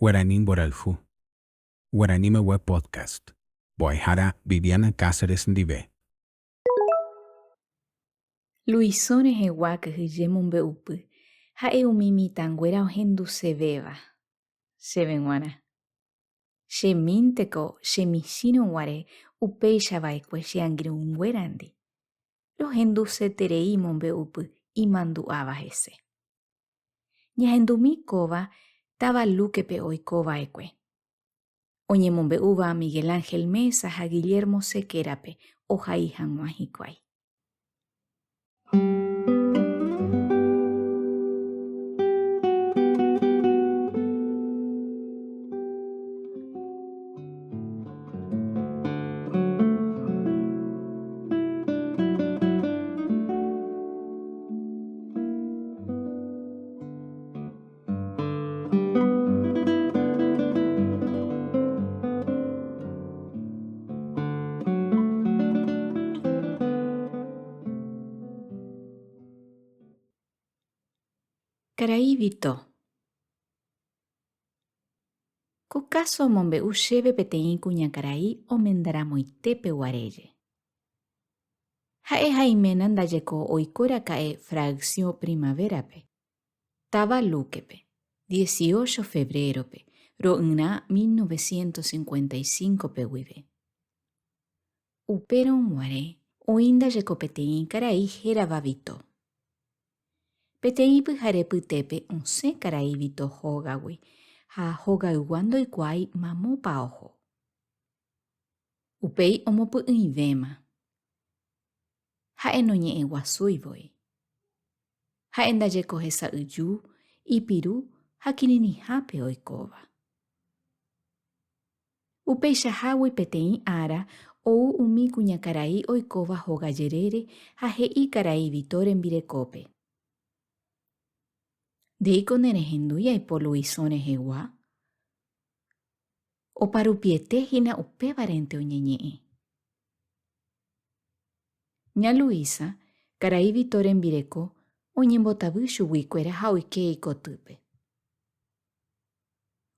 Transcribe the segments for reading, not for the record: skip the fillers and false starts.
Guarani mborayhu. Guaranimegua Podcast. Mbo'ehára Viviana Cáceres ndive. Luisõ rehegua kyhyje mombe'upy ha'e umi mitãnguéra ohendusevéva chéve g̃uarã. Chemínteko chemichĩrõ guare upéicha va'ekue che angirũnguérandi. Rohenduseterei mombe'upy imandu'áva hese. Ñahendumi kóva táva Luque-pe oiko va'ekue. Oñemombe'úva Miguel Ángel Meza ha Guillermo Sequera-pe ohai hag̃ua hikuái. Karai Vito. Ko káso omombe'u chéve peteĩ kuñakarai omendaramoite peguaréje. Ha'e ha iména ndajeko oiko raka'e Fracción Primavera-pe, táva Luque-pe, dieciocho febrero-pe, ro'yrã 1955-pe guive. Upérõ g̃uarẽ oĩ ndajeko peteĩ karai hérava Vito. Peteĩ pyhare pytépe osẽ karai Vito hógagui ha hogaygua ndoikuaái mamópa oho. Upéi omopy'ỹivéma. Ha'e noñe'ẽguasúi voi. Ha'e ndajeko hesa'yju, ipiru ha kirirĩhápe oikóva. Upeichahágui peteĩ ára ou umi kuñakarai oikóva hóga jerére ha he'i karai Vito rembirekópe. Ndéiko nerehendúi aipo Luisõ rehegua? Oparupiete hína upévarente oñeñe'ẽ. Ña Luisa, karai Vito rembireko, oñembotavy chuguikuéra ha oike ikotýpe.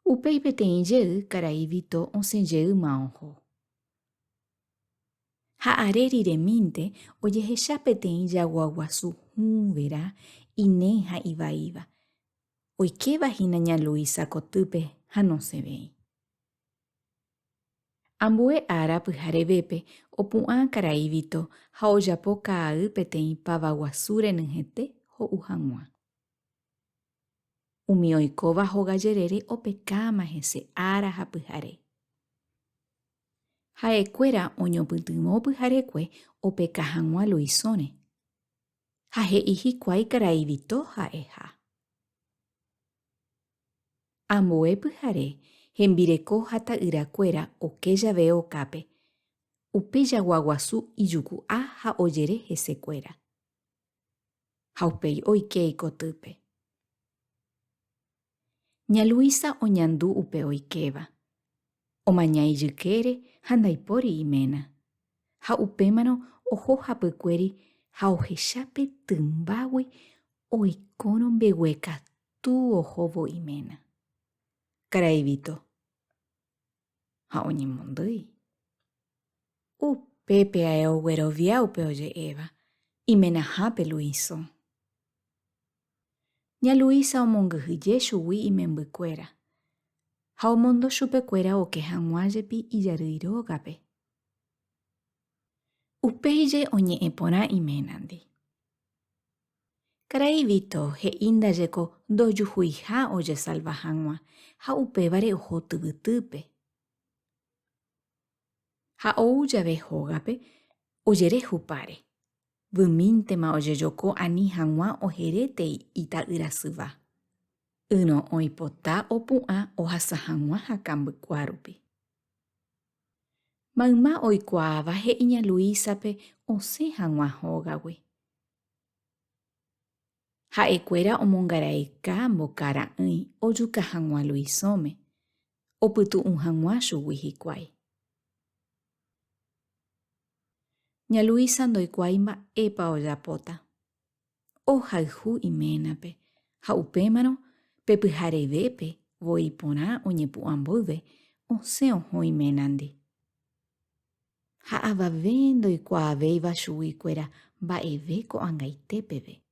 Upéi peteĩ jey karai Vito osẽ jeýma oho. Ha are riremínte ojehecha peteĩ jagua guasu hũ vera, ine ha ivaíva, oikéva hína ña Luisa kotýpe ha nosẽvéi. Ambue ára pyharevépe opu'ã karai Vito ha ojapo ka'ay peteĩ páva guasu renyhẽte ho'u hag̃ua. Umi oikóva hóga jerére opekáma hese ára ha pyhare. Ha'ekuéra oñopytyvõ pyharekue opeka hag̃ua Luisõre. Ha he'i hikuái karai Vito ha'eha. Ambue pyhare, hembireko ha ta'yrakuéra oke jave okápe, upe jagua guasu ijuku'a ha ojere hesekuéra. Ha upéi oike ikotýpe. Ña Luisa oñandu upe oikéva. Omaña ijykére ha ndaipóri iména. Ha upémarõ oho hapykuéri ha ohecha pe tymbágui oikórõ mbeguekatu ohóvo iména. Karai Vito. Ha oñemondýi. Upépe ae oguerovia upe oje'éva, imenahápe Luisõ. Ña Luisa omongyhyje chugui imembykuéra ha omondo chupekuéra oke hag̃ua jepi ijarýi rógape. Upéije oñe'ẽ porã iménandi. Karai Vito he'i ndajeko ndojuhuiha ojesalva hag̃ua ha upévare oho tyvytýpe. Ha ou jave hógape, ojere hupáre. Vymíntema ojejoko ani hag̃ua oherétei ita'ýra syva. Ỹrõ oipota opu'ã ohasa hag̃ua hakambykua rupi. Mayma oikuaáva he'i ña Luísape osẽ hag̃ua hógagui. Ha'ekuéra omongaraika mboka ra'ỹi ojuka hag̃ua Luisõme, opytu'u hag̃ua chugui hikuái. Ña Luisa ndoikuaái mba'épa ojapóta. Ohayhu iménape ha upémarõ pe pyharevépe Voi porã oñepu'ã mboyve osẽ oho iménandi. Ha avave ndoikuaavéiva chuguikuéra mba'eve ko'ag̃aite peve.